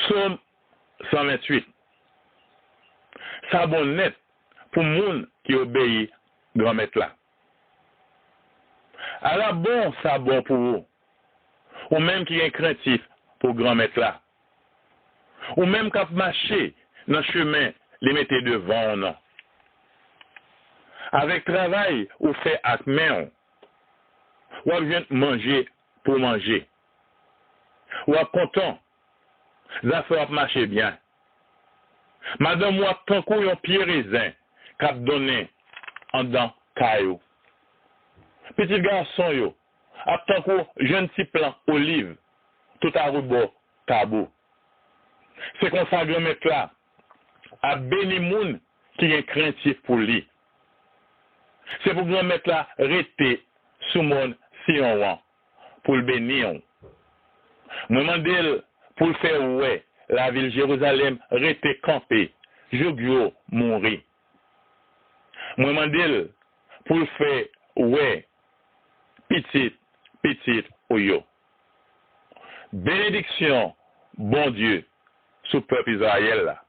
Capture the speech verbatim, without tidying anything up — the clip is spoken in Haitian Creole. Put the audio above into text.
Sòm san venntuit. Sa bon nèt pou moun ki obeyi Granmèt la. Ala bon sa bon pou ou, ou menm ki gen krentif pou Granmèt la, ou menm k ap mache nan chemen li mete devan w nan. Avèk travay ou fè ak men w, w ap jwenn manje pou w manje. W ap kontan. Zafè w ap mache byen. Madanm ou ap tankou yon pye rezen k ap donnen anndan kay ou. Pitit gason yo ap tankou jèn ti plan oliv tout arebò tab ou. Se konsa Granmèt la ap beni moun ki gen krentif pou li. Se pou Granmèt la rete sou mòn Siyon an pou l beni w. Mwen mande l pou l fè w wè lavil Jerizalèm rete kanpe jouk jou w mouri. Mwen mande l pou l fè wè pitit pitit ou yo. Benediksyon Bondye sou pèp Izrayèl la.